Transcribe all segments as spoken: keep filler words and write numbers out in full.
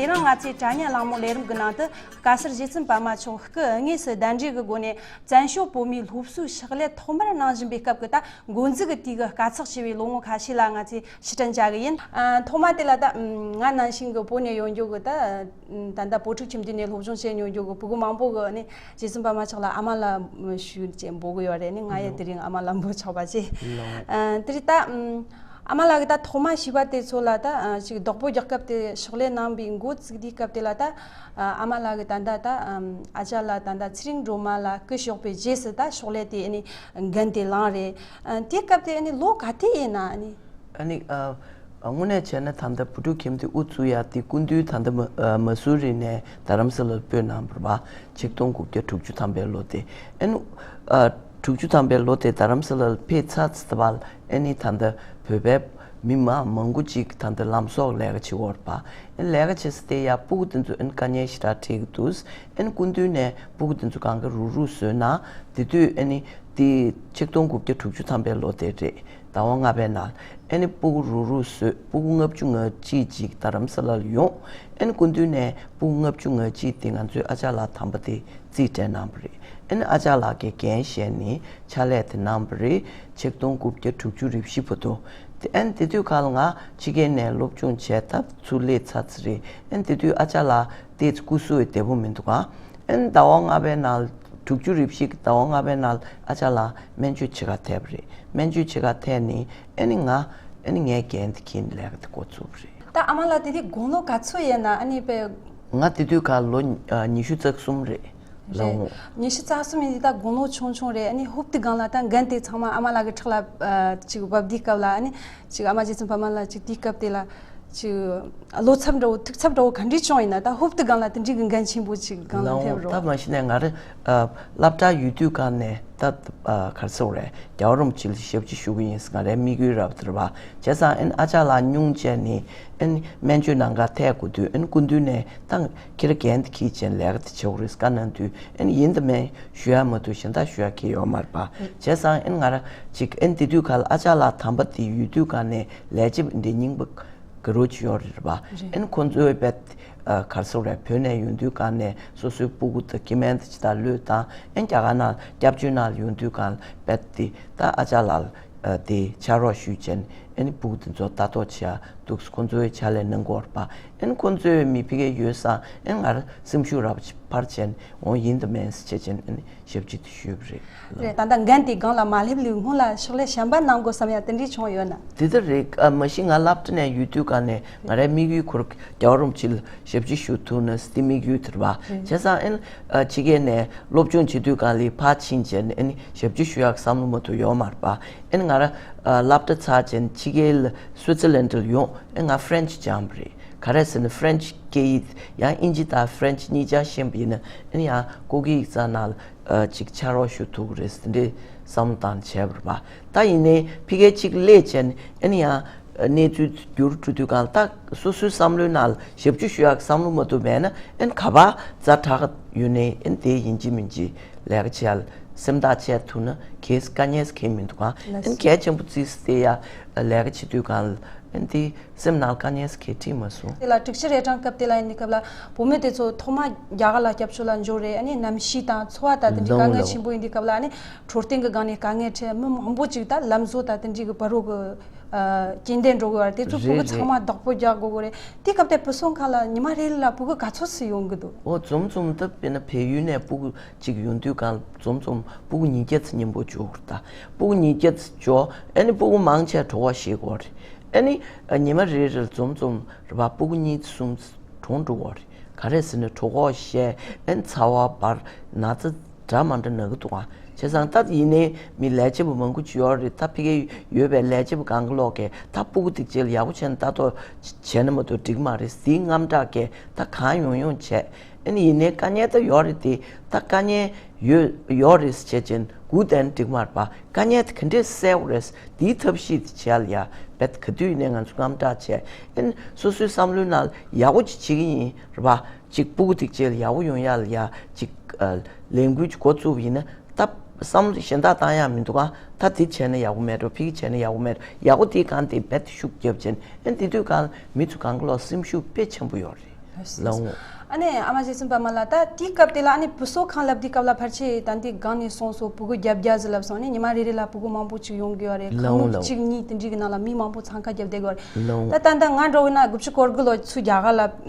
དེ་རིང་ང་ཚོས་དྲ་བརྙན་གླེང་མོལ་ལས་རིམ་གྱི་ནང་དུ། བཀའ་ཟུར་རྗེ་བཙུན་པད་མ་མཆོག་སྐུ་དངོས་སུ་གདན་འདྲེན་གྱི་སྒོ་ནས་བཙན་བྱོལ་བོད་མིའི་སློབ་གསོའི་ཕྱག་ལས་ཐོག་མར་གནང་བཞིན་པའི་སྐབས་ཀྱི་ད་འགོ་འཛུགས་ཀྱི་དུས་ཀྱི་དཀའ་ཚེགས་ཆེ་བའི་ལོ་ངོ་ཁ་ཤས་ལ་ང་ཚོས་ཕྱིར་དྲན་བྱ་གི་ཡིན། ཨ། ཐོག་མ་དེ་ལ་ད་ང་ནང་བཞིན་གྱི་བོད་ནས་ཡོང་རྒྱུ་གི་ད་ད་ལྟ་བོད་ཕྲུག་ཁྱིམ་སྡེ་ནས་སློབ་སྦྱོང་བྱས་མྱོང་རྒྱུ་གི་ཕྲུ་གུ་མང་པོ་གི་ནས་རྗེ་བཙུན་པད་མ་མཆོག་ལ་ཨ་མ་ལགས་ཞུ་ཅེས་འབོད་གི་ཡོད་རེད། ནས་ང་ཡང་དེ་རིང་ཨ་མ་ལགས་འབོད་ཆོག་པ་བྱས། ཨ། དེ་རིང་ད་ཨ་མ་ལགས་ཀྱིས་ད་ཐོག་མ་བྱིས་པ་དེ་ཚོ་ལ་ད་ཅིག་བདག་པོ་རྒྱག་སྐབས་དེ་ཕྱག་ལས་གནང་བའི་འགོ་བཙུགས་དུས་སྐབས་དེ་ལ་ད་ཨ་མ་ལགས་ཀྱིས་ད་ལྟ་ད་ཨ་ཅག་ལགས་ད་ལྟ་ཚེ་རིང་སྒྲོལ་མ་ལགས་སྐུ་གཤེགས་པའི་རྗེས་སུ་ད་ཕྱག་ལས་དེ་ཨ་ནི་འགན་དེ་བླངས་རེད། ཨ། དེ་སྐབས་དེ་ཨ་ནི་ལོ་ག་དེ་ཡིན་ན་ཨ་ནི། ཨ་ནི། ཨ། དངོས་གནས་བྱས་ན་ད་ལྟ་བུ་ཕྲུག་ཁྱིམ་སྡེ་དབུ་བཙུགས་ཡ་དེ་སྐུ་མདུན་ད་ལྟ་མ་ཨ་མ་སུ་རི་ནས་རྡ་རམ་ས་ལར་སྤོས་གནང་བ་རེད་པ། ཆིག་སྟོང་དགུ་བརྒྱ་དྲུག་ཅུ་ཐམ་པའི་ལོ་དེ། ཨ་ནི། ཨ། དྲུག་ཅུ་ཐམ་པའི་ལོ་དེ་རྡ་རམ་ས་ལར་ཕེབས་ཚར་ཚེ་ད་བར་ཨ་ནི་ད་ལྟ་བོད་པའི་མི་མང་མང་པོ་ཅིག་ད་ལྟ་ལམ་གསོ་ལས་ཀ་བྱེད་ཀྱི་ཡོད་རེད་པ། ཨ་ནི་ལས་ཀ་བྱེད་ས་དེ་ཡ་སྤུ་གུ་དེ་ཚོ་ཨ་ནི་དཀའ་ངལ་ཞེ་དྲག་འཕྲད་ཀྱི་འདུག་ཨ་ནི་སྐུ་མདུན་ནས་སྤུ་གུ་དེ་ཚོ་གང་ག་རུག་རུག་བཟོས་གནང་། དེ་དུས་ཨ་ནི་དེ་ཆིག་སྟོང་དགུ་བརྒྱ་དྲུག་ཅུ་ཐམ་པའི་ལོ་དེ་རེད། ཟླ་བ་ལྔ་པའི་ནང་ཨ་ནི་སྤུ་གུ་རུག་རུག་བཟོས། སྤུ་གུ་ལྔ་བཅུ་ང་གཅིག་ཅིག་རྡ་རམ་ས་ལར་ཡོང་། ཨ་ནི་སྐུ་མདུན་ནས་སྤུ་གུ་ལྔ་བཅུ་ང་གཅིག་དེ་ང་ཚོའི་ཨ་ཅག་ལགས་དམ་པ་དེ་རྩིས་སྤྲད་གནང་བ་རེད། ཨ་ནི་ཨ་ཅག་ལགས་ཀྱིས་འགན་བཞེས་ནས་ཕྱག་ལས་དེ་གནང་བ་རེད། ཆིག་སྟོང་དགུ་བརྒྱ་དྲུག་ཅུ་རེ་བཞི་བར་དུ། དེ་ཨ་ནི་དེ་དུས་ཁ་ལ་ང་ཕྱི་རྒྱལ་ནས་སློབ་སྦྱོང་བྱས་ད་ཚུར་སླེབས་ཚར་ཚར་རེད། ཨ་ནི་དེ་དུས་ཨ་ཅག་ལགས་དེ་སྐུ་གཟུགས་བདེ་པོ་མི་འདུག་ག་ཨ་ནི་ཟླ་བ་ལྔ་པའི་ནང་དྲུག་ཅུ་རེ་བཞི་གི་ཟླ་བ་ལྔ་པའི་ནང་ཨ་ཅག་ལགས་སྨན་བཅོས་བྱེད་ག་ཐད་པ་རེད། སྨན་བཅོས་བྱེད་ག་ཐད་ནས་ཨ་ནི་ང་ཨ་ནི་ངའི་འགན་དེ་འཁྱེར་ནས་ལས་ཀ་དེ་འགོ་བཙུགས་པ་རེད། ད་ཨ་མ་ལགས་དེ་དུས་དགུང་ལོ་ག་ཚོད་ཡིན་ན་ཨ་ནི་པའི། ང་དེ་དུས་ཁ་ལོ་ཉི་ཤུ་རྩ་གསུམ་རེད། ལ་རེད། འོང་། ཉི་ཤུ་རྩ་གསུམ་ཡིན་དུས་ད་དགུང་ལོ་ཆུང་ཆུང་རེད། ཨ་ནི་ཧོབ་ཏེ་སྒང་ལ་ད་འགན་དེ་ཚང་མ་ཨ་མ་ལགས་ཀྱི་ཕྲག་ལ་ཨ་ཅིག་བབས་དུས་སྐབས་ལ་ཨ་ནི་ཅིག་ཨ་མ་རྗེ་བཙུན་པད་མ་ལགས་ཅིག་དུས་སྐབས་དེ་ལ་ཅིག་བློ་འཚབ་འདྲ་བོ་ཐུགས་འཚབ་འདྲ་བོ་ག་འདྲས་བྱུང་ཡིན་ན། ད་ཧོབ་ཏེ་སྒང་ལ་དེ་འདྲའི་གི་འགན་ཆེན་པོ་ཅིག་སྒང་ལ། ལ་འོང་། སླེབས་རོགས། ད་མ་གཞི་ནས་ང་རང་ཨ་སློབ་གྲྭ་ཡོད་དུས་སྒང་ནས་ད་ཨ་ག་རེ་ཟེར་དགོས་རེད། རྒྱལ་བ་རིན་པོ་ཆེ་ལ་ཞབས་ཕྱི་ཞུ་གི་ཡིན་ཟེར་ང་རའི་དམིགས་ཡུལ་རབ་དེ་རེད་པ། བྱས་ཙང་ཨ་ནི་ཨ་ཅག་ལགས་སྙུང་བྱས་ནས་ཨ་ནི་སྨན་བཅོས་གནང་ག་ཐད་དགོས་དུས་ཨ་ནི་སྐུ་མདུན་ནས་ད་ཁྱེད་རང་འགན་དེ་འཁྱེར་བྱས་ནས་ལས་ཀ་དེ་བྱེད་དགོས་རེད་བཀའ་གནང་དུས་ཨ་ནི་ཡིན་དང་མིན་ཞུ་ཡ་མ་གཏོགས་གཞན་དག་ཞུ་ཡ་གང་ཡང་ཡོད་མ་རེད་པ། བྱས་ཙང་ཨ་ནི་ང་རང་ཅིག་ཨ་ནི་དེ་དུས་ཁ་ལ་ཨ་ཅག་ལགས་དམ་པ་དེ་ཡོད་དུས་སྒང་ནས་ལས་བྱེད་པ་འདི་རྙིང་པ་དགའ་རབ་ཅིག་ཡོད་རེད་པ། རེད། ཨ་ནི་ཁོང་ཚོའི་རྦད་ཨ་ག་རེ་ཟེར་དགོས་རེད། བོད་ནས་ཡོང་དུས་སྒང་ནས་སོ་སོའི་སྤུ་གུ་དང་སྐྱེ་དམན་དང་ཇི་ལྟར་བློས་བཏང་། ཨ་ནི་རྒྱ་གར་ནང་སྐྱབས་བཅོལ་ནང་ཡོང་དུས་སྒང་རྦད་དེ་ད་ཨ་ཅག་ལགས་ཨ་དེ་ཕྱག་རོགས་ཞུས་བྱས་ནས་ཨ་ནི་སྤུ་གུ་དེ་ཚོ་ལྟ་རྟོག་བྱེད་ཡ་འདུག་ཁོང་ཚོའི་ཕྱག་ལས་གནང་གི་ཡོད་རེད་པ། ཨ་ནི་ཁོང་ཚོའི་མི་ཕ་གིར་ཡོད་ཙང་ཨ་ནི་ང་རང་སེམས་ཤུགས་རབ་འཕར་བྱས་ནས་འོ་ཡིན་དང་མིན་ཟེར་བྱས་བྱས་ནས་ཨ་ནི་ཞབས་ཕྱི་དེ་ཞུས་པ་རེད། རེད། ད་ལྟ་འགན་དེ་སྒང་ལ་མ་སླེབས་ལུས་སྔོན་ལ་ཕྱག་ལས་གཞན་པ་གནང་དགོས་བསམ་ཡ་དེ་འདྲས་བྱུང་ཡོད་ན། དེ་ལྟར་རེད། ཨ་མ་གཞི་ང་སློབ་གྲྭ་ནས་ཡོད་དུས་སྒང་ནས་ང་རའི་དམིགས་ཡུལ་ཁོ་རང་རྒྱལ་བ་རིན་པོ་ཆེ་ལ་ཞབས་ཕྱི་ཞུ་ཐུབ་ན་ཟེར་དེ་དམིགས་ཡུལ་དེ་རེད་པ། རེད། བྱས་ཙང་ཨ་ནི་ཨ་ཕྱི་རྒྱལ་ནས་སློབ་སྦྱོང་བྱེད་དུས་སྒང་ལ་ཕར་ཕྱིན་བྱས་ནས་ཨ་ནི་ཞབས་ཕྱི་ཞུ་ཡག་བསམ་བློ་མ་གཏོགས་ཡོད་མ་རེད་པ། ཨ་ནི་ང་རང་ཨ་སློབ་གྲྭ་ཚར་བྱས་ནས་ཕྱི་རྒྱལ་སུའི་ཙི་ལན་ཌི་ལ་ཡོང་། ཨ་ནི་ང་ཧྥ་རན་ཆི་སྦྱངས་པ་རེད། ག་རེ་ཟེར་ན་ཧྥ་རན་ཆི་སྐད་ཡིག་ཡང་དབྱིན་ཇི་དང་ཧྥ་རན་ཆི་གཉིས་ཆ་ཤེས་པ་ཡིན་ན་ཨ་ནི་ཡང་སྐུ་སྒེར་ཡིག་ཚང་ནང་ལ་ཨ་ཅིག་ཕྱག་རོགས་ཞུ་ཐུབ་ཀྱི་རེད་ཟེར་འདི་བསམ་བློ་བཏང་བྱས་པ་རེད་པ། ད་ཡིན་ནའི་ཕ་གིར་ཅིག་སླེབས་བྱས་ནས་ཨ་ནི་ཡང་གནས་ཚུལ་འགྱུར་འགྲོ་དུས་སྒང་ལ་ད་སོ་སོའི་བསམ་བློའི་ནང་ལ་ཞབས་ཕྱི་ཞུ་ཡག་བསམ་བློ་མ་གཏོགས་མེད་ན་ཨ་ནི་ག་པར་ཛ་དྲག་ཡོད་ནའི་ཨ་ནི་དེ་ཡིན་གཅིག་མིན་གཅིག་ལས་ཀ་བྱེད་ཡ་སེམས་ཐག་བཅད་ཐུབ་ན་གལ་སྲིད་དཀའ་ངལ་གང་ཡང་མི་འདུག་ག་ཨ་ནི་གལ་ཆེན་པོ་བརྩིས་ཏེ་ཡ་ལས་ཀ་བྱེད་དུས་སྒང་ལ་ཨ་ནི་དེ། སེམས་ནང་དཀའ་ངལ་གང་འཕྲད་མ་སོང་། དེ་ལ་དྲུག་ཅུ་རེ་གྲངས་སྐབས་དེ་ལ་ཡིན་དུས་སྐབས་ལ་བུ་མོ་དེ་ཚོ་ཐོག་མ་རྒྱ་གར་ལ་སྐྱབས་བཅོལ་ལ་འབྱོར་རེད། ཨ་ནི་གནམ་གཤིས་དང་འཚོ་བ་དང་དེ་འདྲའི་དཀའ་ངལ་ཆེན་པོ་ཡིན་དུས་སྐབས་ལ་ཨ་ནི་འཕྲོད་བསྟེན་གྱི་སྒང་ནས་དཀའ་ངལ་འཕྲད། མི་མང་པོ་ཅིག་ད་ལམ་བཟོ་དང་དེ་འདྲའི་གི་བར་རོ་གི་ཨ་རྐྱེན་འདས་འགྲོ་གི་ཡོད་རེད། དེ་ཚོ་ཕྲུ་གུ་རེད་ཚང་མ་བདག་པོ་རྒྱག་དགོས་གི་རེད། དེ་སྐབས་དེ་བུ་སོང་ཁ་ལ་ཉི་མ་རེ་ལ་ཕྲུ་གུ་ག་ཚོད་ཙམ་ཡོང་གི་འདུག་འོ་འཛོམས་འཛོམས་ད་དཔེར་ན་བལ་ཡུལ་ནས་ཕྲུ་གུ་ཅིག་ཡོང་དུས་སྒང་འཛོམས་འཛོམས་ཕྲུ་གུ་ཉིས་བརྒྱ་ཙམ་མཉམ་པོ་འབྱོར་གི་རེད། ད་ཕྲུ་གུ་ཉིས་བརྒྱ་ཙམ་འབྱོར། ཨ་ནི་ཕྲུ་གུ་མང་ཆེ་གྲོད་ཁོག་བཤལ་གི་ཡོད་རེད། ཨ་ནི་ཉི་མ་རེ་རེར་འཛོམས་འཛོམས་རེད་པ། ཕྲུ་གུ་གཉིས་གསུམ་གྲོངས་འགྲོ་གི་ཡོད་རེད། ག་རེ་ཟེར་ན་གྲོད་ཁོག་བཤལ། ཨ་ནི་ཚ་བ་འབར། ན་ཚ་འདྲ་མི་འདྲ་ན་གི་འདུག་ག་བྱས་ཙང་ད་ཡིན་ནའི་མི་ལས་བྱེད་པ་མང་པོ་ཅིག་ཡོད་རེད། ད་ཕ་གིར་ཡོད་པའི་ལས་བྱེད་པ་གང་ག་ལོག་གིས་ད་ཕྲུ་གུ་དེ་ཅིག་ལ་ཡག་པོ་བྱས་ནས་ལྟ་རྟོག་བྱས་ན་མ་གཏོགས་འགྲིག་གི་མ་རེད་ཟེར་དངངས་སྐྲག་གིས་ད་གང་ཡོང་ཡོང་བྱས། ཨ་ནི་ཡིན་ནའི་དཀའ་ངལ་ད་ཡོད་རེད་དེ། ད་དཀའ་ངལ་ཡོད་ཡོད་རེད་ཟེར་བྱས་ཅན་སྒུག་བསྡད་ན་འགྲིག་མ་རེད་པ། དཀའ་ངལ་དེ་ག་འདྲས་སེལ་དགོས་རེད། དེའི་ཐབས་ཤེས་དེ་བྱེད་ཡ་ལ་ཡ་རྦད་ག་དུས་ཡིན་ནའི་ང་ཚོ་དངངས་སྐྲག་བྱས། ཨ་ནི་སོ་སོའི་བསམ་བློའི་ནང་ལ་ཡག་པོ་ཅིག་བྱེད་ཀྱི་ཡིན་རེད་པ། ཅིག་ཕྲུ་གུ་དེ་ཅིག་ལ་ཡག་པོ་ཡོང་ཡ་ལ་ཡ་ཅིག་ཨ་ལས་འགུལ་ཅིག་འགོ་བཙུགས་པ་ཡིན་ན་ད་བསམ་བློ་གཞན་དག་བཏང་ཡ་མི་འདུག་ག་ད་དེ་བྱས་ན་ཡག་པོ་མེད་འགྲོ། ཕ་གི་བྱས་ན་ཡག་པོ་མེད་འགྲོ། ཡག་པོ་དེའི་སྒང་དེ་རྦད་ཤུགས་རྒྱབ་བྱས་ནས་ཨ་ནི་དེ་དུས་སྒང་ལ་མི་ཚོ་གང་ག་ལོག་སེམས་ཤུགས་དཔེ་ཆེན་པོ་ཡོད་རེད། ལགས་འོང་། ཨ་ནི་ཨ་མ་རྗེ་བཙུན་པད་མ་ལགས། ད་དེའི་སྐབས་དེ་ལ་ཨ་ནི་བུ་གསོ་ཁང་ལབ་དུས་སྐབས་ལ་ཕལ་ཆེར་ད་འདི་སྒང་ནས་སོང་སོ་ཕྲུ་གུ་བརྒྱད་བརྒྱ་ཟིག་ལབ་སོང་། ཨ་ནི་ཉི་མ་རེ་རེ་ལ་ཕྲུ་གུ་མང་པོ་ཅིག་ཡོང་དགོས་པ་རེད། ལགས་ཁང་འོང་། མིག་ལགས་འོང་། གཅིག་གཉིས་དེ་འདྲའི་གི་ནང་ལ་མི་མང་པོ་འཚང་ཁ་བརྒྱབ་བསྡད་དགོས་པ་རེད། ལགས་འོང་། ད་ད་ལྟ་ང་འདྲ་བོ་ན་དགུ་བཅུ་གོ་དགུ་ལོ་ཚུར་རྒྱ་གར་ལ་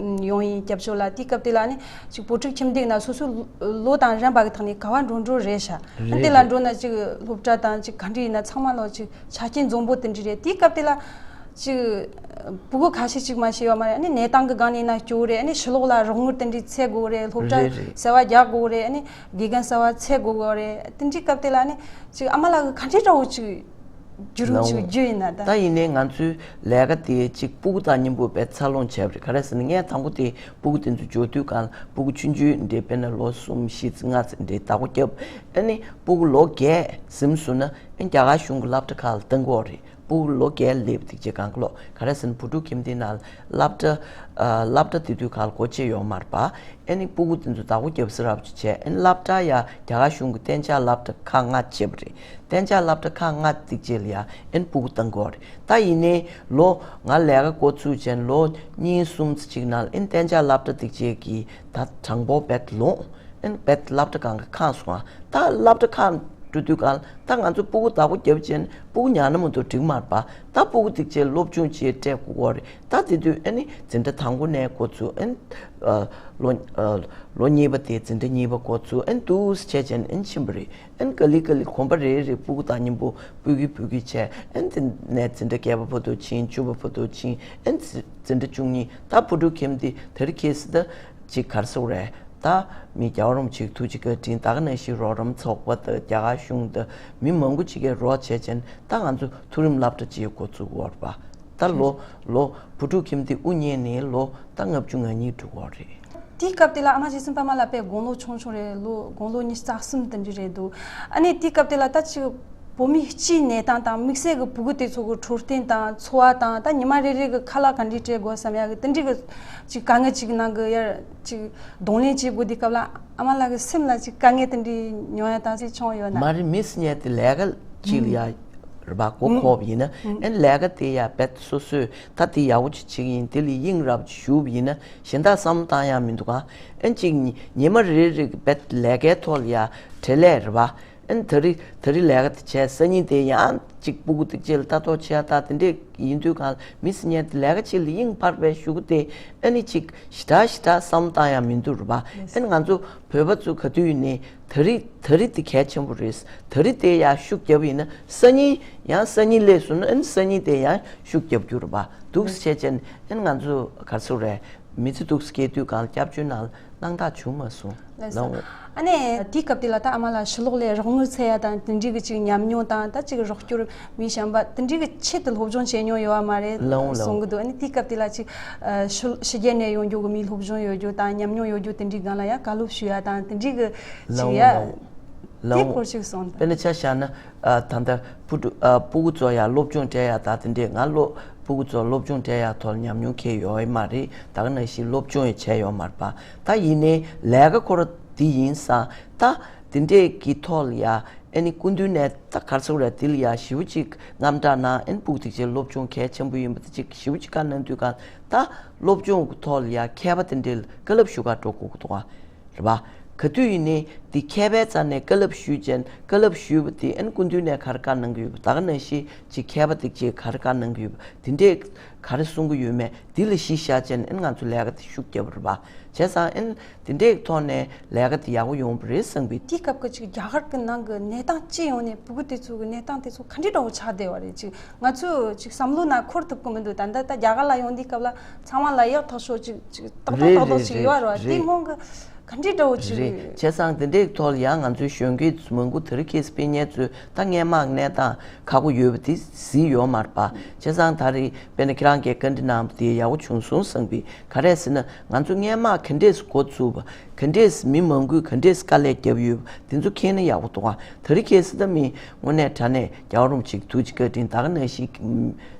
ཡོང་ཡིན་སྐྱབས་བཅོལ་ལ། དེའི་སྐབས་དེ་ལ་ཨ་ནི་ཅིག་བུ་ཕྲུག་ཁྱིམ་སྡེ་ན་སོ་སོའི་ལོ་དང་རན་པ་གི་ཐོག་ནས་ག་བ་འགྲོ་འགྲོ་རེད་ཤག་རེད། དེ་ལ་རེད། འགྲོ་ན་ཅིག་སློབ་གྲྭ་དང་ཅིག་ག་འདྲ་ཡིན་ན་ཚང་མ་ལོ་ཅིག་ཆ་རྐྱེན་འཛོམས་པོ་དེ་འདྲ་རེད། དེའི་སྐབས་དེ་ལ་ཅིག་ཕྲུ་གུ་ཁ་ཤས་ཅིག་མ་ཤེས་པ་མ་རེད། ཨ་ནི་གནས་སྟངས་ཀྱི་སྒང་ནས་ན་སྐྱོ་རེད། ཨ་ནི་ཕྱི་ལོགས་ལ་རོགས་དངུལ་དེ་འདྲ་འཚོལ་དགོས་རེད། སློབ་གྲྭ་རེད་རེད། གསར་བ་རྒྱག་དགོས་རེད། ཨ་ནི་དགེ་རྒན་གསར་བ་འཚོལ་དགོས་རེད། དེ་འདྲའི་སྐབས་དེ་ལ་ཨ་ནི་ཅིག་ཨ་མ་ལགས་ཀྱི་ག་འདྲའི་འདྲ་བོ་ཅིག་བརྒྱུད་རིམ་ཅིག་ལགས་འོང་། བརྒྱུད་ཡིན་ན་ད། ད་ཡིན་ནའི་ང་ཚོའི་ལས་ཀ་དེ་ཅིག་ཕྲུ་གུ་དང་མཉམ་པོ་དཔེ་འཚར་ལོངས་བྱས་པ་རེད། ག་རེ་ཟེར་ན་ངས་དང་པོ་དེ་ཕྲུ་གུ་དེ་ཚོ་འབྱོར་དུས་སྒང་ལ་ཕྲུ་གུ་ཆུང་ཆུང་འདྲའི་དཔེར་ན་ལོ་གསུམ་བཞི་ཙམ་ལྔ་ཙམ་འདྲའི་བདག་པོ་བརྒྱབ། ཨ་ནི་ཕྲུ་གུ་ལོ་བརྒྱད་ཟིན་སོང་ན་ཨ་ནི་རྒྱ་གར་གཞུང་གི་སློབ་གྲྭ་ཁག་ལ་གཏང་གི་ཡོད་རེད། ཕྲུ་གུ་ལོ་བརྒྱད་སླེབས་དེ་རྗེས་གང་ག་ལོ་ག་རེ་ཟེར་ན་བུ་ཕྲུག་ཁྱིམ་སྡེ་ནང་སློབ་གྲྭ་ཨ་སློབ་གྲྭ་དེ་དུས་སྒང་ལ་སྒོ་ཕྱེ་ཡོད་མ་རེད་པ། ཨ་ནི་ཕྲུ་གུ་དེ་ཚོ་བདག་པོ་བརྒྱབ་ས་རབ་ཅིག་བྱས། ཨ་ནི་སློབ་གྲྭ་ཡ་རྒྱ་གར་གཞུང་གི་གཏན་འཇགས་སློབ་གྲྭ་ཁག་ལྔ་བྱས་པ་རེད། གཏན་འཇགས་སློབ་གྲྭ་ཁག་ལྔ་དེ་རྗེས་ལ་ཡ་ཨ་ནི་ཕྲུ་གུ་གཏང་གི་ཡོད་རེད། ད་ཡིན་ནའི་ལོ་ང་ལས་ཀ་འགོ་ཚུགས་བྱས་ལོ་གཉིས་གསུམ་ཙམ་ཅིག་ནང་ལ་ཨ་ནི་གཏན་འཇགས་སློབ་གྲྭ་དེ་རྗེས་ཀྱི་ད་གྲངས་འབོར་རྦད་ལོངས། ཨ་ནི་རྦད་སློབ་གྲྭ་གང་ག་ཁེངས་སོང་ང་། ད་སློབ་གྲྭ་ཁེངས་འགྲོ་དུས་སྒང་ལ་ད་ང་ཚོ་ཕྲུ་གུ་བདག་པོ་བརྒྱབ་བྱས་ཕྲུ་གུ་ཉར་ན་མ་གཏོགས་འགྲིག་མ་རེད་པ། ད་ཕྲུ་གུ་དེ་རྗེས་སློབ་སྦྱོང་བྱེད་སྤྲད་དགོས་ཀྱི་ཡོད་རེད། ད་དེ་དུས་ཨ་ནི་འཛིན་གྲྭ་དང་པོ་ནས་འགོ་ཚུགས། ཨ་ནི་ཨ་ལོ་ཨ་ལོ་གཉིས་པ་དེ་འཛིན་གྲྭ་གཉིས་པ་འགོ་ཚུགས། ཨ་ནི་འདུག་སེ་བྱས་བྱས་ཨ་ནི་ཕྱིན་པ་རེད། ཨ་ནི་ག་ལེ་ག་ལེ་གོམ་པ་རེ་རེ་ཕྲུ་གུ་དང་མཉམ་པོ་ཕྲུ་གུ་ཕྲུ་གུ་བྱས། ཨ་ནི་དེ་ནས་འཛིན་གྲྭ་བརྒྱད་པ་བར་དུ་ཕྱིན། བཅུ་པ་བར་དུ་ཕྱིན། ཨ་ནི་འཛིན་གྲྭ་བཅུ་གཉིས། ད་བུ་ཕྲུག་ཁྱིམ་སྡེ་དེ་རིང་ཁ་སང་ད་ཅིག་ག་རེ་ཟེར་དགོས་རེད། ད་མི་རྒྱལ་བ་རིན་པོ་ཆེའི་ཐུགས་རྗེ་བཀའ་དྲིན་ད་ག་ནང་བཞིན་རོགས་རམ་ཚོགས་པ་དང་རྒྱ་གར་གཞུང་དང་མི་མང་པོ་ཅིག་གིས་རོགས་བྱས་བྱས་ད་ང་ཚོ་མཐོ་རིམ་སློབ་གྲྭ་ཅིག་འགོ་བཙུགས་ཡོད་རེད་པ། ད་ལོ་ལོ་བུ་ཕྲུག་ཁྱིམ་སྡེ་དབུ་བརྙེས་ནས་ལོ་ད་ལྔ་བཅུ་ང་གཉིས་འགྲོ་གི་ཡོད་རེད། དེའི་སྐབས་དེ་ལ་ཨ་མ་རྗེ་བཙུན་པད་མ་ལགས་དཔེ་དགུང་ལོ་ཆུང་ཆུང་རེད། ལོ་དགུང་ལོ་ཉི་ཤུ་རྩ་གསུམ་དེ་འདྲ་རེད་འདུག་ཨ་ནི་དེའི་སྐབས་དེ་ལ་ད་ཅིག་བོད་མི་སྤྱིའི་གནས་སྟངས་དང་དམིགས་བསལ་གྱི་ཕྲུ་གུ་དེ་ཚོ་གི་འཕྲོད་བསྟེན་དང་འཚོ་བ་དང་ད་ཉི་མ་རེ་རེ་གི་ཁ་ལག་ག་འདྲ་སྤྲད་དགོས་བསམ་ཡག་གི་དེ་འདྲ་གི་ཅིག་དཀའ་ངལ་ཅིག་ནང་གི་ཡར་ཅིག་གདོང་ལེན་བྱེད་དགོས་དུས་སྐབས་ལ་ཨ་མ་ལགས་ཀྱི་སེམས་ལ་ཅིག་དཀའ་ངལ་དེ་འདྲ་མྱོང་ཡག་དང་ཅིག་བྱུང་ཡོད་ན། མ་རེད། མི་ཟེར་མཁན་དེ་ལས་ཀ་ཅིག་ལ་ཡ་རེད་པ། མགོ་འཁོར་བ་ཡིན་ན་ཨ་ནི་ལས་ཀ་དེ་ཡ་རྦད་སོ་སོས་ད་དེ་ཡག་པོ་ཅིག་བྱེད་ཀྱི་ཡིན། དེ་ལ་དབྱིངས་རབ་ཅིག་ཞུགས་པ་ཡིན་ན་གཞན་དག་བསམ་བློ་བཏང་ཡག་མི་འདུག་ག་ཨ་ནི་ཅིག་ཉི་ཉི་མ་རེ་རེ་རྦད་ལས་ཀའི་ཐོག་ལ་ཡ་བྲེལ་ལས་རེད་པ། ཨ་ནི་ད་རེས་ད་རེས་ལས་ཀ་དེ་བྱས། སང་ཉིན་དེ་ཡང་ཅིག་ཕྲུ་གུ་དེ་ཅིག་ལ་ལྟ་རྟོག་བྱེད་ཡག་ད་དེ་འདྲས་ཡིན་དུས་སྒང་ལ་མི་ཟེར་མཁན་དེ་ལས་ཀ་ཅིག་ལ་དབྱིངས་འཕར་བའི་གཞུག་གུ་དེ་ཨ་ནི་ཅིག་ཞེ་དྲག་ཞེ་དྲག་བསམ་བློ་བཏང་ཡག་མི་འདུག་རེད་པ། ཨ་ནི་ང་ཚོ་བོད་པ་ཚོ་ག་དུས་ཡིན་ནའི་ད་རེས་ད་རེས་དེ་གལ་ཆེན་པོ་རེད། ད་རེས་དེ་ཡང་ཤུགས་རྒྱབ་ཡིན་ན་སང་ཉིན་ཡང་སང་ཉིན་སླེབས་སོང་ན་ཨ་ནི་སང་ཉིན་དེ་ཡང་ཤུགས་རྒྱབ་རྒྱུ་རེད་པ། འདུག་སེ་བྱས་བྱས་ཨ་ནི་ང་ཚོ་ག་རེ་ཟེར་དགོས་རེད། མི་ཚེ་འདུག་སེ་སྐྱེལ་དུས་སྒང་ལ་སྐྱབས་བཅོལ་ནང་ལ་སྣང་དག་བྱུང་མ་སོང་། ལགས་སོ། ལགས་འོང་། ཨ་ནི་དེའི་སྐབས་དེ་ལ་ད་ཨ་མ་ལགས་ཕྱི་ལོགས་ལ་རོགས་དངུལ་འཚོལ་ཡག་དང་དེ་འདྲའི་གི་ཅིག་ཉམས་མྱོང་དང་ད་ཅིག་རོགས་སྐྱོར་མི་གཞན་པ་དེ་འདྲའི་གི་ཆེད་དུ་སློབ་སྦྱོང་བྱས་མྱོང་ཡོད་པ་མ་རེད། ལགས་འོང་། ལགས་འོང་། གསུང་གི་འདུག་ཨ་ནི་དེའི་སྐབས་དེ་ལ་ཅིག་ཕྱི་ཕྱི་རྒྱལ་ནས་ཡོང་རྒྱུ་གི་མི་སློབ་སྦྱོང་ཡོད་རྒྱུ་དང་ཉམས་མྱོང་ཡོད་རྒྱུ་དེ་འདྲའི་སྒང་ལ་ཡ་བཀའ་སློབ་ཞུ་ཡག་དང་དེ་འདྲའི་གི་ལགས་ཅིག་འོང་། ཡ། ལགས་འོང་། ལགས་འོང་། དེའི་སྐོར་ཅིག་གསུངས་དང་། དཔེར་ན་ཆ་བཞག་ན། ཨ་ད་ལྟ་ཕྲུ་གུ་ཨ་ཕྲུ་གུ་ཚོ་ཡ་སློབ་སྦྱོང་སྤྲད་ཡག་ད་དེ་འདྲས་ང་སློབ་ཕྲུ་གུ་ཚོ་སློབ་སྦྱོང་སྤྲད་ཡག་ཐོག་ལ་ཉམས་མྱོང་ཁྱེར་ཡོད་མ་རེད། ད་ག་ནང་བཞིན་སློབ་སྦྱོང་ཡང་བྱས་ཡོད་མ་རེད་པ། ད་ཡིན་ནའི་ལས་ཀ་ཁོ་ར་འདི་ཡིན་ཙང་ད་དེ་འདྲས་ཀྱི་ཐོག་ལ་ཡ་ཨ་ནི་སྐུ་མདུན་ནས་ད་ག་རེ་ཟེར་དགོས་རེད། དེ་ལ་ཡ་ཞེ་པོ་ཅིག་དངངས་སྐྲག་གནང་། ཨ་ནི་ཕྲུ་གུ་དེ་ཚོའི་སློབ་སྦྱོང་གལ་ཆེན་པོ་ཡིན་པ་དེ་ཅིག་ཞེ་པོ་ཅིག་བཀའ་གནང་དུས་སྒང་ད་སློབ་སྦྱོང་གི་ཐོག་ལ་ཡ་མཁས་པ་དེ་འདྲས་ལ་བཀའ་སློབ་ཞུ་གར་འགྲོ་དགོས་ཀྱི་འདུག་ག་རེད་པ། ག་དུས་ཡིན་ནའི་འདི་མཁས་པའི་རྩ་ནས་བཀའ་སློབ་ཞུས་ཅན་བཀའ་སློབ་ཞུས་པ་དེ་ཨ་ནི་སྐུ་མདུན་ནས་ག་རེ་བཀའ་གནང་གི་ཡོད་པ། ད་ག་ནང་བཞིན་ཅིག་མཁས་པ་དེ་ཅིག་ག་རེ་བཀའ་གནང་གི་ཡོད་པ། དེ་འདྲས་ག་རེ་གསུང་གི་ཡོད་མེད་འདི་ལ་གཞི་བཞག་ཅན་ཨ་ནི་ང་ཚོ་ལས་ཀ་དེ་ཤུགས་རྒྱབ་པ་རེད་པ། བྱས་ཙང་ཨ་ནི་དེ་འདྲས་ཐོག་ནས་ལས་ཀ་དེ་ཡག་པོ་ཡོང་བ་རེད་བསམ་པའི། དེའི་སྐབས་ཀྱི་ཅིག་རྒྱ་གར་གྱི་ནང་གི་གནས་སྟངས་སྤྱི་ཡོངས་ནས་ཕྲུ་གུ་དེ་ཚོ་གི་གནས་སྟངས་དེ་ཚོ་ག་འདྲས་འདྲ་བོ་ཆགས་བསྡད་པ་རེད། ཅིག་ང་ཚོས་ཅིག་བསམ་བློ་ནང་འཁོར་ཐུབ་ཀྱི་མི་འདུག་ད་ལྟ་ད་རྒྱ་གར་ལ་ཡོང་དུས་སྐབས་ལ་ཚང་མ་ལ་ཡག་ཐག་ཆོད་ཅིག་ཅིག་ཏག་ཏག་རེད་ཏག་ཏག་རེད་ཅིག་རེད་ཡོད་རེད་པ། རེད། དེ་སྔོན་གྱི་ག་འདྲས་འདྲ་བོ་ཅིག་རེད། རེད། བྱས་ཙང་དེ་འདྲའི་ཐོག་ལ་ཡང་ང་ཚོའི་གཞོན་སྐྱེས་མང་པོ་དེ་རིང་ཁ་སང་ཕེབས་མཁན་ཚོས་ད་སྔོན་མ་གནས་སྟངས་ཁག་པོ་ཡོད་པ་དེ་གཟིགས་ཡོད་མ་རེད་པ། བྱས་ཙང་ད་རེས་དཔེར་ན་ཁྱེད་རང་གིས་བཀའ་འདྲི་གནང་བ་དེ་ཡག་པོ་བྱུང་སོང་བསམ་པའི། ག་རེ་ཟེར་ན་ང་ཚོ་སྔོན་མ་ག་འདྲས་འགོ་ཚུགས་པ། ག་འདྲས་མི་མང་པོས་ག་འདྲས་དཀའ་ལས་བརྒྱབ་ཡོད་པ་དེ་ཚོ་མཁྱེན་ན་ཡག་པོ་འདུག་ག་དེ་རིང་ཁ་སང་ད་མི་དངོས་གནས་དྲང་གནས་རྒྱལ་བ་རིན་པོ་ཆེའི་ཐུགས་རྗེ་བཀའ་དྲིན་ད་ག་ནང་བཞིན་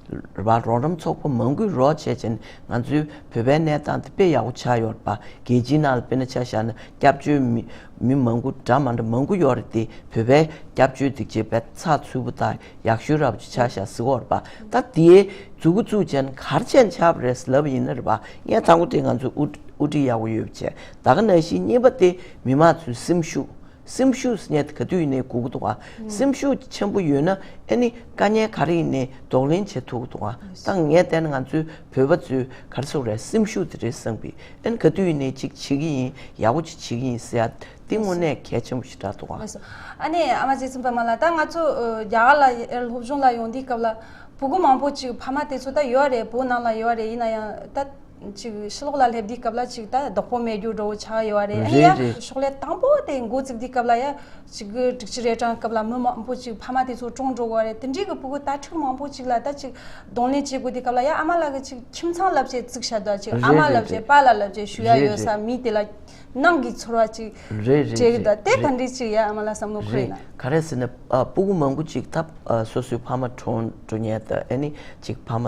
རེད་པ། རོགས་རམ་ཚོགས་པ་མང་པོས་རོགས་བྱས་བྱས་ནས་ང་ཚོའི་བོད་པའི་གནས་སྟངས་དེ་དཔེ་ཡག་པོ་ཆགས་ཡོད་རེད་པ། རྒྱལ་སྤྱིའི་ནང་ལ་དཔེར་ན་ཆ་བཞག་ན་སྐྱབས་བཅོལ་མི་མི་མང་པོ་འདྲ་མ་འདྲ་མང་པོ་ཡོད་རེད་དེ། བོད་པའི་སྐྱབས་བཅོལ་སྡིངས་ཆའི་བེད་ཚགས་ཚུད་པོ་དང་ཡག་ཤོས་རབ་ཅིག་ཆགས་ཤག་ཟེར་གྱི་ཡོད་རེད་པ། ད་དེའི་མཛུབ་གུ་བཙུགས་བྱས་ནས་ག་རེ་བྱས་ནས་ཆགས་པ་རེད་ལབ་ཡིན་ན་རེད་པ། ངས་དང་པོ་དེ་ང་ཚོའི་དབུ་ དབུ་ཁྲིད་ཡག་པོ་ཡོད་པ་བྱས། ད་ག་ནང་བཞིན་གཉིས་པ་དེ་མི་མང་ཚོའི་སེམས་ཤུགས། སེམས་ཤུགས་ཟེར་མཁན་དེ་ག་དུས་ཡིན་ནའི་དགོས་ཀྱི་འདུག་ག། སེམས་ཤུགས་ཆེན་པོ་ཡོད་ན་ཨ་ནི་དཀའ་ངལ་ག་རེ་ཡིན་ནའི་གདོང་ལེན་བྱེད་ཐུབ་ཀྱི་འདུག་ག། ད་ངས་བལྟས་ན་ང་ཚོའི་བོད་པ་ཚོའི་ག་རེ་ཟེར་དགོས་རེད། སེམས་ཤུགས་དེ་རེད་བསམ་གི། ཨ་ནི་ག་དུས་ཡིན་ནའི་ཅིག་བྱེད་ཀྱི་ཡིན། ཡག་པོ་ཅིག་བྱེད་ཀྱི་ཡིན་ཟེར་ཡ་དེ་དངོས་གནས་གལ་ཆེན་པོ་ཞེ་དྲག་འདུག་ག། ལགས་སོ། ཨ་ནི་ཨ་མ་རྗེ་བཙུན་པདྨ་ལགས། ད་ང་ཚོ་ཨ་རྒྱ་གར་ལ་སློབ་སྦྱོང་ལ་ཡོང་དུས་སྐབས་ལ་ཕྲུ་གུ་མང་པོ་ཅིག་ཕ་མ་དེ་ཚོ་ད་ཡོད་རེད། བོད་ནང་ལ་ཡོད་རེད། ཡིན་ན་ཡང་ད་ཅིག་ཕྱི་ལོགས་ལ་སླེབས་དུས་སྐབས་ལ་ཅིག་ད་བདག་པོ་མེད་རྒྱུ་འདྲ་བོ་ཆགས་ཡོད་རེད། ཨ་ནི་རེད་ཡ་རེད། ཕྱག་ལས་དང་པོ་དེ་འགོ་བཙུགས་དུས་སྐབས་ལ་ཡ་ཅིག་དྲུག་ཅུ་རེ་གྲངས་སྐབས་ལ་མི་མང་པོ་ཅིག་ཕ་མ་དེ་ཚོ་གྲོངས་འགྲོ་གི་ཡོད་རེད། དེ་འདྲའི་གི་ཕྲུ་གུ་དྭ་ཕྲུག་མང་པོ་ཅིག་ལ་ད་ཅིག་གདོང་ལེན་བྱེད་དགོས་དུས་སྐབས་ལ་ཡ་ཨ་མ་ལགས་ཀྱིས་ཅིག་ཁྱིམ་ཚང་ལབ་བྱས་བཙུགས་བཞག་འདུག། ཅིག་རེད་ཨ་མ་རེད་ལབ་བྱས་རེད། པཱ་ལགས་ལབ་བྱས་ཞུ་ཡ་རེད་ཡོད་རེད། ས་མི་དེ་ལ་ནང་གི་ཚོར་བ་ཅིག་རེད་རེད་སྤྲད་གི་རེད་འདུག། དེ་རེད། ད་འདྲི་ཅིག་ཡ་ཨ་མ་ལགས་བསམ་བློ་འཁོར་ཡིན་རེད། ན། ག་རེ་ཟེར་ན་ཨ་ཕྲུ་གུ་མང་པོ་ཅིག་ད་ཨ་སོ་སོའི་ཕ་མ་གྲོངས་འགྲོ་མཁན་དང་ཨ་ནི་ཅིག་ཕ་མ་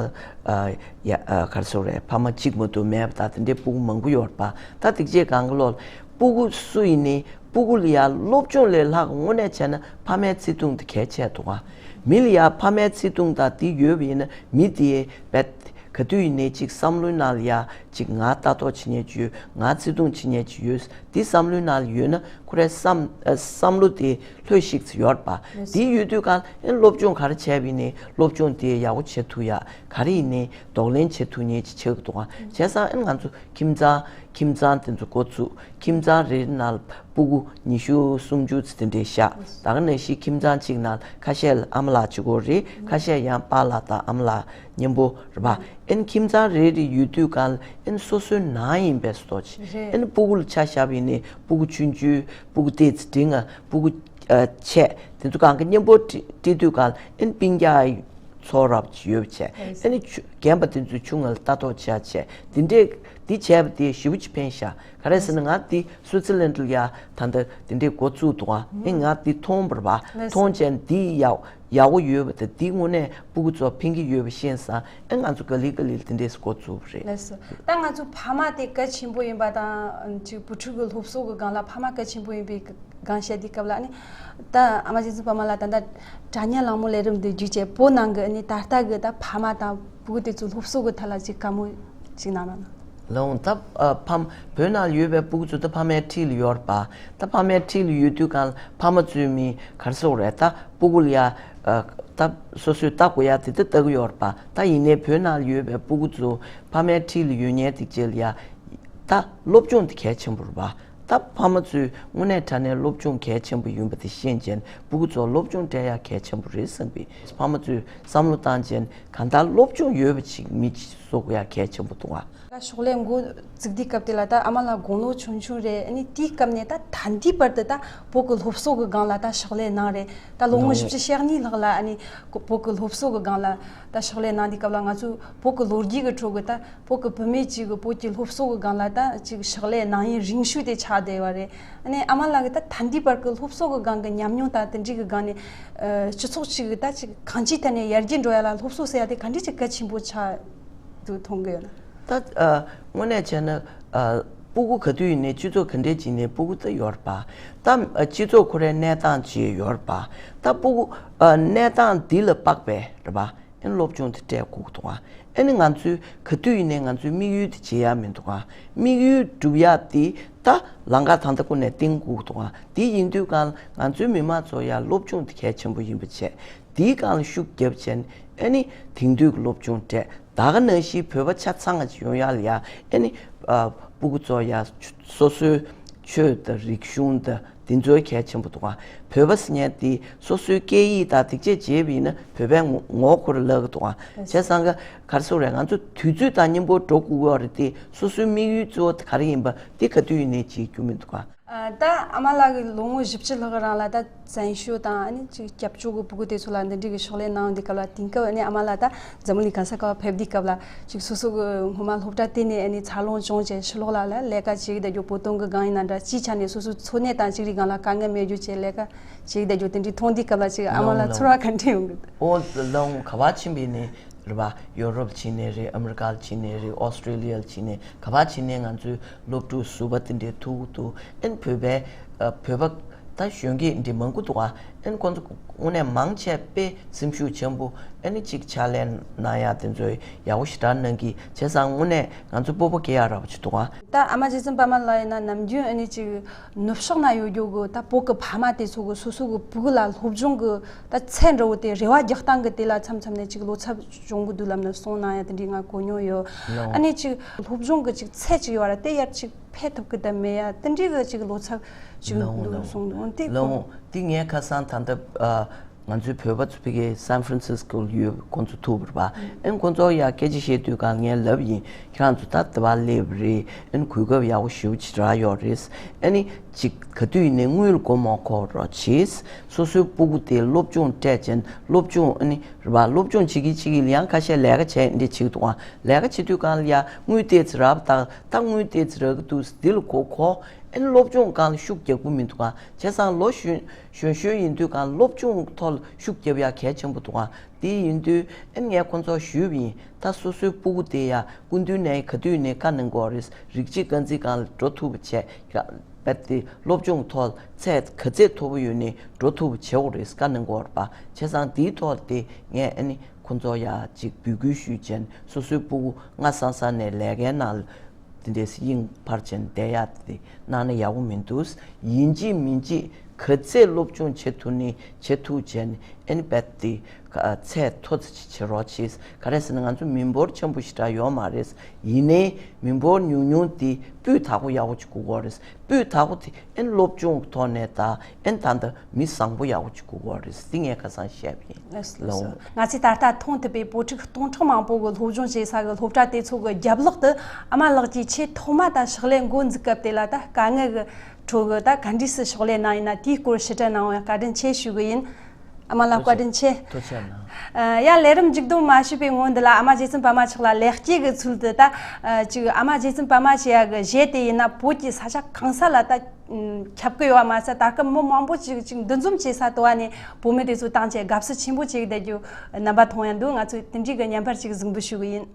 ཨ་ཡ་ཨ་ག་རེ་ཟེར་དགོས་རེད། ཕ་མ་གཅིག་མ་གཏོགས་མེད་པ་དང་དེ་འདྲའི་ཕྲུ་གུ་མང་པོ་ཡོད་རེད་པ། ད་དེ་རྗེས་གང་ག་ལོག་ཕྲུ་གུ་སུ་ཡིན་ནའི་ཕྲུ་གུ་ལ་ཡ་སློབ་སྦྱོང་ལས་ལྷག་དངོས་གནས་བྱས་ན་ཕ་མའི་བརྩེ་དུང་དེ་གལ་ཆེ་འདུག་ག། མི་ལ་ཡ་ཕ་མའི་བརྩེ་དུང་དང་དེ་ཡོད་པ་ཡིན་ན་མི་དེ་རྦད་ག་དུས་ཡིན་ནའི་ཅིག་བསམ་བློའི་ནང་ལ་ཡ་ཅིག་ང་ལྟ་རྟོག་བྱེད་མཁན་ཅིག་ཡོད། ང་བརྩེ་དུང་བྱེད་མཁན་ཅིག་ཡོད། དེ་བསམ་བློའི་ནང་ལ་ཡོད་ན་ཁོ་རའི་བསམ་ཨ་བསམ་བློ་དེ་ལྷོད་ཤིག་ཙམ་ཡོད་རེད་པ། ལགས་སོ། དེ་ཡོད་དུས་གང་ཨེ་སློབ་སྦྱོང་ག་རེ་བྱས་པ་ཡིན་ནའི་སློབ་སྦྱོང་དེ་ཡག་པོ་བྱེད་ཐུབ་ཡ། ག་རེ་ཡིན་ནའི་གདོང་ལེན་བྱེད་ཐུབ་མཁན་ཅིག་ཆགས་ཀྱི་འདུག་ག། བྱས་ཙང་ཨེ་ང་ཚོ་ཁྱིམ་ཚང་ཁྱིམ་ཚང་དེ་ཚོ་འགོ་བཙུགས། ཁྱིམ་ཚང་རེ་རེ་ནང་ལ་ཕྲུ་གུ་ཉི་ཤུ་སུམ་ཅུ་ཙམ་དེ་འདྲས་བཞག། ད་ག་ནང་བཞིན་ཁྱིམ་ཚང་གཅིག་ནང་ཁ་ཤས་ལ་ཨ་མ་ལགས་གཅིག་པོ་རེད། ཁ་ཤས་ཡང་པཱ་ལགས་དང་ཨ་མ་ལགས་མཉམ་པོ་རེད་པ། ཨེ་ཁྱིམ་ཚང་རེ་རེ་ཡོད་དུས་གང་ལ་ཨེ་སོ་སོའི་ནང་ཡིན་པའི་བཟོ་ཅིག། རེད། ཨེ་ཕྲུ་གུ་ལ་ཆ་བཞག་པ་ཡིན་ནའི་ཕྲུ་གུ་ཆུང་ཆུང་ཕྲུ་གུ་ཏོག་ཙམ་འབྲིང་ང་ཕྲུ་གུ་ཨ་ཆེ་དེ་ཚོ་གང་ག་མཉམ་པོ་འབྲི་འབྲི་དུས་གང་ལ་ཨེ་སྤུན་ཀྱག་ཚོ་རབ་ཅིག་ཡོད་པ་བྱས། ཨེ་ནི་ཆུ་རྒན་པ་དེ་ཚོའི་ཆུང་ང་ལ་ལྟ་རྟོག་བྱས་བྱས་དེ་འདྲས་འདི་བྱས་པ་དེ་ཞེ་པོ་ཅིག་ཕན་ཤག། ག་རེ་ཟེར་ན་ང་འདི་སུའི་ཙི་ལན་ཌི་ལ་ཡ་ད་ལྟ་དེ་འདྲས་འགོ་བཙུགས་འདུག་ག། ཨེ་ང་འདི་མཐོང་བ་རེད་པ། མཐོང་བྱས་འདི་ཡག་ཡག་པོ་ཡོད་པ་དང་འདི་དངོས་གནས་ཕྲུ་གུ་ཚོ་ཕན་གྱི་ཡོད་པ་ཤེས་ཙང་ཨེ་ང་ཚོ་ག་ལེ་ག་ལེ་དེ་འདྲས་འགོ་བཙུགས་པ་རེད། ལགས་སོ། ད་ང་ཚོ་ཕ་མ་དེ་གལ་ཆེན་པོ་ཡིན་པ་དང་ཅིག་བུ་ཕྲུག་གི་སློབ་གསོ་གི་སྒང་ལ་ཕ་མ་གལ་ཆེན་པོ་ཡིན་པའི་སྒང་བཤད་དུས་སྐབས་ལ་ཨ་ནི་ད་ཨ་མ་རྗེ་བཙུན་པདྨ་ལགས་ད་ལྟ་དྲ་བརྙན་གླེང་མོལ་ལས་རིམ་འདི་བརྒྱུད་བྱས་བོད་ནང་གི་ཨ་ནི་ད་ལྟ་གི་ད་ཕ་མ་དང་ཕྲུ་གུ་དེ་ཚོའི་སློབ་གསོ་གི་ཐད་ལ་ཅིག་བཀའ་མོལ་ཅིག་གནང་རོགས་གནང་། ལགས་འོང་། ད་ཨ་ཕ་མ་བོད་ནང་ལ་ཡོད་པའི་ཕྲུ་གུ་ཚོ་ད་ཕ་མའི་འཁྲིས་ལ་ཡོད་རེད་པ། ད་ཕ་མའི་འཁྲིས་ལ་ཡོད་དུས་གང་ལ་ཕ་མ་ཚོའི་མི་ག་རེ་ཟེར་དགོས་རེད། ད་ཕྲུ་གུ་ལ་ཡ་ཨ་ད་སོ་སོས་ལྟ་དགོས་ཡ་དེ་ད་ལྟ་གི་ཡོད་རེད་པ། ད་ཡིན་ནའི་བོད་ནང་ལ་ཡོད་པའི་ཕྲུ་གུ་ཚོ་ཕ་མའི་འཁྲིས་ལ་ཡོད་མཁན་དེ་རྗེས་ལ་ཡ་ད་སློབ་སྦྱོང་དེ་གལ་ཆེན་པོ་རེད་པ། ད་ཕ་མ་ཚོས་དངོས་གནས་དྲང་གནས་སློབ་སྦྱོང་གལ་ཆེན་པོ་ཡིན་པ་དེ་ཤེས་བྱས་ཕྲུ་གུ་ཚོ་སློབ་སྦྱོང་སྤྲད་ཡ་གལ་ཆེན་པོ་རེད་བསམ་པའི་ཕ་མ་ཚོས་བསམ་བློ་བཏང་བྱས་གང་ལྟར་སློབ་སྦྱོང་ཡོད་པ་ཅིག་མི་གཅིག་བཟོ་དགོས་ཡ་གལ་ཆེན་པོ་འདུག་ག། ཕྱག་ལས་འགོ་བཙུགས་དུས་སྐབས་དེ་ལ་ད་ཨ་མ་ལགས་དགུང་ལོ་ཆུང་ཆུང་རེད། ཨ་ནི་དེའི་སྐབས་ནས་ད་ད་ལྟའི་བར་དུ་ད་བོད་ཀྱི་སློབ་གསོ་གི་སྒང་ལ་ད་ཕྱག་ལས་གནང་རེད། ད་ལོ་ངོ་བཞི་བཅུ་ཞེ་གཉིས་ལྷག་ལ་ཨ་ནི་བོད་ཀྱི་སློབ་གསོ་གི་སྒང་ལ་ད་ཕྱག་ལས་གནང་དུས་སྐབས་ལ་ང་ཚོ་བོད་ཀྱི་ལོ་རྒྱུས་ཀྱི་ཁྲོད་ཀྱི་ད་བོད་ཀྱི་བུད་མེད་ཅིག་གི་བོད་ཀྱི་སློབ་གསོ་གི་སྒང་ལ་ད་ཅིག་ཕྱག་ལས་གནང་ཡུན་རིང་ཤོས་དེ་ཆགས་བསྡད་ཡོད་རེད། ཨ་ནི་ཨ་མ་ལགས་ཀྱིས་ད་ད་ལྟའི་བར་གྱི་སློབ་གསོ་གི་སྒང་གི་ཉམས་མྱོང་དང་དེ་འདྲའི་གི་སྒང་ནས་ཨ་སྤྱི་ཚོགས་ཅིག་གི་ད་ཅིག་གང་ཅིའི་ཐད་ནས་ཡར་རྒྱས་འགྲོ་ཡ་ལ་སློབ་གསོ་ཟེར་ཡ་དེ་ག་འདྲ་ཅིག་གལ་ཆེན་པོ་ཆགས་འདུག་མཐོང་གི་ཡོད་ན། ད་ཨ་དངོས་གནས་བྱས་ན་ཨ་ཕྲུ་གུ་ག་དུས་ཡིན་ནའི་སྤྱི་ཚོགས་ག་འདྲས་ཅིག་ནས་ཕྲུ་གུ་ད་ཡོད་རེད་པ། ད་ཨ་སྤྱི་ཚོགས་ཁོ་རའི་གནས་སྟངས་ཅིག་ཡོད་རེད་པ། ད་ཕྲུ་གུ་ཨ་གནས་སྟངས་འདི་ལ་དཔག་པའི་རེད་པ། ཨེ་སློབ་སྦྱོང་དེ་སྤྲད་དགོས་ཀྱི་འདུག་ག། ཨེ་ནི་ང་ཚོའི་ག་དུས་ཡིན་ནའི་ང་ཚོའི་དམིགས་ཡུལ་དེ་བརྗེད་ཡ་མི་འདུག་ག། དམིགས་ཡུལ་སྒྲུབ་ཡ་དེ་ད་ལམ་ཁ་ད་ལྟ་ཀུན་ནས་བཏིང་དགོས་ཀྱི་འདུག་ག། དེ་ཡིན་དུས་གང་ང་ཚོའི་མི་མང་ཚོ་ཡ་སློབ་སྦྱོང་དེ་གལ་ཆེན་པོ་ཡིན་པ་བྱས། དེའི་སྒང་ལ་ཤུགས་བརྒྱབ་བྱས་ནས་ཨེ་ནི་དེང་དུས་ཀྱི་སློབ་སྦྱོང་སྤྲད། ད་ག་ནང་བཞིན་བོད་པ་ཆ་ཚང་ཅིག་ཡོང་ཡ་ལ་ཡ་ཨེ་ནི་ཨ་ཕྲུ་གུ་ཚོ་ཡ་སོ་སོའི་ཆོས་དང་རིག་གཞུང་དང་། དེ་ཚོ་གལ་ཆེན་པོ་འདུག་ག། བོད་པ་ཟེར་མཁན་དེ་སོ་སོའི་སྐད་ཡིག་དང་དེ་བཅས་བརྗེད་པ་ཡིན་ན་བོད་པའི་ངོ་ངོ་ཁོ་ར་བརླག་གི་འདུག་ག། བྱས་ཙང་ག་ག་རེ་ཟེར་དགོས་རེད། ང་ཚོ་དུས་ཚོད་དང་མཉམ་པོ་འགྲོ་དགོས་ཀྱི་ཡོད་རེད་དེ། སོ་སོའི་དམིགས་ཡུལ་གཙོ་བོ་དེ་ག་རེ་ཡིན་པ་དེ་ག་དུས་ཡིན་ནའི་བརྗེད་རྒྱུ་མི་འདུག་ག། ཨ་ད་ཨ་མ་ལགས་ཀྱིས་ལོ་ངོ་བཞི་བཅུ་ལྷག་རིང་ལ་ད་བཙན་བྱོལ་དང་ཨ་ནི་ཅིག་སྐྱབས་བཅོལ་གྱི་ཕྲུ་གུ་དེ་ཚོ་ལ་འདི་འདྲའི་གི་ཕྱག་ལས་གནང་ཡོང་དུས་སྐབས་ལ། དེང་སྐབས་ཨ་ནི་ཨ་མ་ལགས་ད་འཛམ་གླིང་གང་ས་ག་བ་ཕེབས་དུས་སྐབས་ལ་ཅིག་སོ་སོ་གི་སྔོན་མ་སློབ་གྲྭ་དེ་ནས་ཨ་ནི་འཚར་ལོངས་བྱུང་བྱས་ཕྱི་ལོགས་ལ་ལ་ལས་ཀ་བྱེད་ཀྱི་བསྡད་རྒྱུ། བོད་དོན་གྱི་སྒང་ཡིན་ན་འདྲ་སྤྱིའི་ཆ་ནས་སོ་སོའི་འཚོ་གནས་དང་ཅིག་རིགས་སྒང་ལ་དཀའ་ངལ་མེད་རྒྱུ་བྱས་ལས་ཀ་བྱེད་ཀྱི་བསྡད་རྒྱུ་དེ་འདྲའི་མཐོང་དུས་སྐབས་ལ་ཅིག་ཨ་མ་ལགས་ལགས་ཚོར་བ་ག་འདྲ་ཡོང་གི་འདུག། ཨོ་ལགས་འོང་། ག་པར་ཕྱིན་པ་ཡིན་ནའི་རེད་པ། ཡོ་རོབ་ཕྱིན་ནའི་རེད། ཨ་མི་རི་ཀར་ཕྱིན་ནའི་རེད། ཨོ་སི་ཀྲི་ལི་ཡར་ཕྱིན་ནའི་ག་པར་ཕྱིན་ནའི་ང་ཚོའི་སློབ་ཕྲུག་ཟུར་པ་དེ་འདྲའི་ཐུག་འདུག། ཨེ་བོད་པའི་ཨ་བོད་པ་ད་གཞོན་སྐྱེས་འདི་མང་པོ་འདུག་ག། ཨ་ནི་ཁོང་ཚོ་དངོས་གནས་མང་ཆེ་དཔེ་སེམས་ཤུགས་ཆེན་པོ་ཨ་ནི་གཅིག་ཕྱག་ལས་གནང་ཡག་དེ་ཚོ་ཡག་པོ་ཞེ་དྲག་གནང་གི། བྱས་ཙང་དངོས་གནས་ང་ཚོ་སྤོབས་པ་སྐྱེ་ཡག་འདྲ་པོ་ཅིག་འདུག་ཨ། ད་ཨ་མ་རྗེ་བཙུན་པད་མ་ལགས་ཡིན་ན་ནམ་རྒྱུན་ཨ་ནི་ཅིག་ནུབ་ཕྱོགས་ན་ཡོད་རྒྱུ་གི་ད་བོད་ཀྱི་ཕ་མ་དེ་ཚོ་གི་སོ་སོ་གི་ཕྲུ་གུ་ལ་སློབ་སྦྱོང་གི་ད་ཚད་འདྲ་བོ་དེ་རེ་བ་རྒྱག་སྟངས་གི་དེ་ལ་མཚམས་མཚམས་ནས་ཅིག་བློ་འཚབ་བྱུང་གི་འདུག་ལབ་ནས་གསུངས་གནང་ཡ་དེ་འདྲའི་ང་གོ་མྱོང་ཡོད། ལགས། ཨ་ནི་ཅིག་སློབ་སྦྱོང་གི་ཅིག་ཚད་ཅིག་ཡོད་ར་དེ་ཡར་ཅིག་འཕེལ་ཐུབ་གི་ད་མེད་ཡ་དེ་འདྲའི་གི་ཅིག་བློ་འཚབ་ཅིག་ལགས་འོང་། འདུག་ལགས་གསུངས་འདུག་འོང་། དེ་ལགས་འོང་། དེ་ངས་ཁ་སང་ད་ལྟ་ཨ་ང་ཚོའི་བོད་པ་ཚོ་ཕ་གིའི་སན་ཧྥ་རན་སིས་ཀོ་ཡོད། ཁོང་ཚོ་ཐུག་པ་རེད་པ། ཨན་ཁོང་ཚོ་ཡ་སྐད་ཆ་བཤད་དུས་གང་ངས་ལབ་ཡིན། ཁྱེད་རང་ཚོ་ད་ལྟ་བ་སླེབས་རེད། ཨན་གོ་སྐབས་ཡག་པོ་ཞེ་པོ་ཅིག་རག་ཡོད་རེད། ཨ་ནི་ཅིག་ག་དུས་ཡིན་ནའི་དངུལ་མགོ་མ་འཁོར་རོགས་བྱེད། སོ་སོའི་སྤུ་གུ་དེ་སློབ་སྦྱོང་སྤྲད་ཅན་སློབ་སྦྱོང་ཨ་ནི་རེད་པ། སློབ་སྦྱོང་བྱེད་ཀྱི་བྱེད་ཀྱི་ཡང་ཁ་ཤས་ལས་ཀ་བྱས་འདི་བྱེད་འདུག་ཨ། ལས་ཀ་བྱེད་དུས་གང་ལ་ཡ་དངུལ་ཏོག་ཙམ་རག་པ་དང་ད་དངུལ་ཏོག་ཙམ་རག་གི་འདུག་འདི་ལ་གོ་གོ། ཨན་སློབ་སྦྱོང་སྒང་ལ་ཤུགས་རྒྱག་པོ་མི་འདུག་ག་བྱས་ཙང་ལོ་གཞོན་གཞོན་གཞོན་ཡིན་དུས་སྒང་ལ་སློབ་སྦྱོང་ཐོག་ལ་ཤུགས་རྒྱབ་ཡ་གལ་ཆེན་པོ་འདུག་ག་དེ་ཡིན་དུས་ཨན་ངས་ཁོང་ཚོར་ཞུས་པ་ཡིན། ད་སོ་སོའི་སྤུ་གུ་དེ་ཡ་སྐུ་མདུན་ནས་ག་དུས་ནས་བཀའ་གནང་གི་ཡོད་རེད། རིགས་གཅིག་རྐང་འཛིན་སྒང་ལ་འགྲོ་ཐུབ་པ་བྱས། རྦད་དེ་སློབ་སྦྱོང་ཐོག་ལ་ཚད་ག་ཚད་མཐོ་པོ་ཡོད་ནས་འགྲོ་ཐུབ་པ་བྱེད་དགོས་རེད་བཀའ་གནང་གི་ཡོད་རེད་པ། བྱས་ཙང་དེའི་ཐོག་ལ་དེ་ངས་ཨ་ནི་ཁོང་ཚོར་ཡ་ཅིག་འབོད་སྐུལ་ཞུས་བྱས་ནས་སོ་སོའི་སྤུ་གུ་སྔ་སང་སང་ནས་ལས་ཀའི་ནང་ལ་དེ་འདྲས་སེ་དབྱིངས་འཕར་བྱས་ནས་བསྡད་ཡག་དེ་གནང་ན་ཡག་པོ་མི་འདུག་ཡིན་གཅིག་མིན་གཅིག་ག་ཚད་སློབ་སྦྱོང་བྱེད་ཐུབ་ནི་བྱེད་ཐུབ་བྱས་ནས་ཨ་ནི་རྦད་དེ་ཚད་མཐོ་ཙམ་ཅིག་བྱེད་རོགས་བྱེད། ག་རེ་ཟེར་ན་ང་ཚོ་མི་འབོར་ཆེན་པོ་ཞེ་དྲག་ཡོད་མ་རེད། ཡིན་ནའི་མི་འབོར་ཉུང་ཉུང་དེ་སྤུས་དག་པོ་ཡག་པོ་ཅིག་དགོས་ཀྱི་ཡོད་རེད། སྤུས་དག་པོ་དེ་ཨན་སློབ་སྦྱོང་གི་ཐོག་ནས་དང་ཨན་ད་ལྟ་མི་བཟང་པོ་ཡག་པོ་ཅིག་དགོས་ཀྱི་ཡོད་རེད། འདི་ངས་ཁ་སང་བཤད་པ་ཡིན། ལགས་སོ། ལགས་སོ། ང་ཚོས་ད་ལྟ་མཐོང་ཐུབ་པའི་བོད་ཕྲུག་སྟོང་ཕྲག་མང་པོ་གི་སློབ་སྦྱོང་བྱེད་ས་གི་སློབ་གྲྭ་དེ་ཚོ་གི་རྒྱབ་ལོགས་དུ་ཨ་མ་ལགས་ཀྱིས་ཆེས་ཐོག་མ་ད་ཕྱག་ལས་འགོ་འཛུགས་སྐབས་དེ་ལ་ད་དཀའ་ངལ་གི་ཁྲོད་གི་ད་ག་འདྲས་སེ་ཕྱག་ལས་གནང་ཡིན་ན་དེའི་སྐོར་ཕྱི་དྲན་གནང་བ་ཡང་བཀའ་དྲིན་ཆེ་ཞུ་གི་ཡིན། ཨ་མ་ལགས་བཀའ་དྲིན་ཆེ། ཐུགས་རྗེ་གནང་། ཨ་ཡ་ལས་རིམ་མཇུག་སྡོམ་མ་ཞུས་པའི་སྔོན་འདི་ལ་ཨ་མ་རྗེ་བཙུན་པད་མ་མཆོག་ལ་ལེགས་སྐྱེས་ཀྱི་ཚུལ་དུ་ད་ཨ་ཅིག་ཨ་མ་རྗེ་བཙུན་པད་མ་ཞེས་ཡ་གི་གཞས་དེ་ཡིན་ན་བོད་ཀྱི་ས་ཆ་གང་ས་ལ་ད་ཨ་ཁྱབ་ཀྱི་ཡོད་པ་མ་ཟད་ད་སྐབས་མི་མང་པོ་ཅིག་ཅིག་འདུ་འཛོམས་བྱེད་ས་དུ་བ་ནས་བོད་མི་དེ་ཚོ་བཏང་བྱས་དགའ་བསུ་ཆེན་པོ་བྱེད་བསྡད་རྒྱུ་རྣམ་པ་མཐོང་ཡ་འདུག་ང་ཚོས་དེ་འདྲའི་གི་བརྙན་པར་ཅིག་གཟིགས་འབུལ་ཞུ་གི་ཡིན།